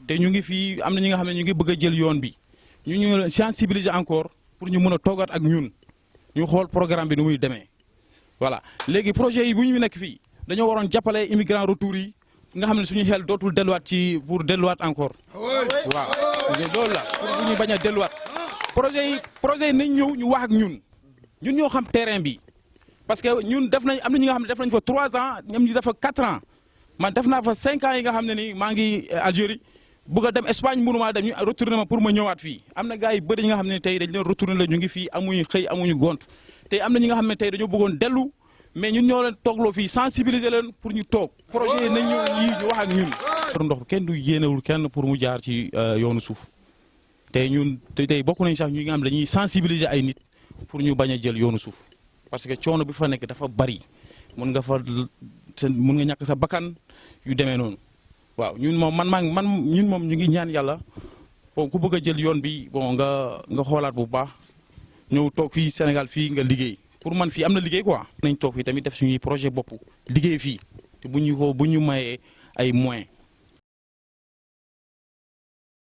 te ñu ngi fii am na ñi nga xam ne ñu ngi bëgg a jël yoon bi ñu sensibiliser encore pour ñu mën a toogaat ak ñun ñu xool programme bi nu muy demee voilà léegi projet yi bu ñu nekk fii dañoo waroon jàppale immigrant retour yi nga xam ne suñu xel dootul delluwaat ci pour delluwaat encore waaw loolu la pour bu ñu bañ a delluwaat projet yi nañ ñëw ñu wax ak ñun ñoo xam terrain bi parce que ñun def nañ am na ñi nga xam ne def nañ fa 3 ans ñoom ñu def fa 4 ans man def naa fa 5 ans yi nga xam ne ni maa ngi Algérie bëgg a dem Espagne mënuma dem ñu retourné ma pour ma ñëwaat fii am na gars yi bëri ñi nga xam ne tey dañ leen retourné la ñu ngi fii amuñu xëy amuñu gont tey am na ñi nga xam ne tey dañoo bëggoon dellu mais ñun ñoo leen toogloo fii sensibiliser leen pour ñu toog projet yi nañ ñëw yi ñu wax ak ñun ndox kenn du yéenewul kenn pour mu jaar ci yoonu suuf tey ñun tey bokk nañ sax ñu nga xam dañuy sensibiliser ay nit pour ñu bañ a jël yoonu suuf parce que coono bi fa nekk dafa bari mun nga ñàkk sa bakkan yu demee noonu waaw ñun moom ñun moom ñu ngi ñaan yàlla bon ku bëgg a jël yoon bi bon nga xoolaat bu baax ñëw toog fii Sénégal fii nga liggéey pour man fii am na liggéey quoi. nañ toog fii tamit def suñuy projet bopp liggéey fii te bu ñu mayee ay moyens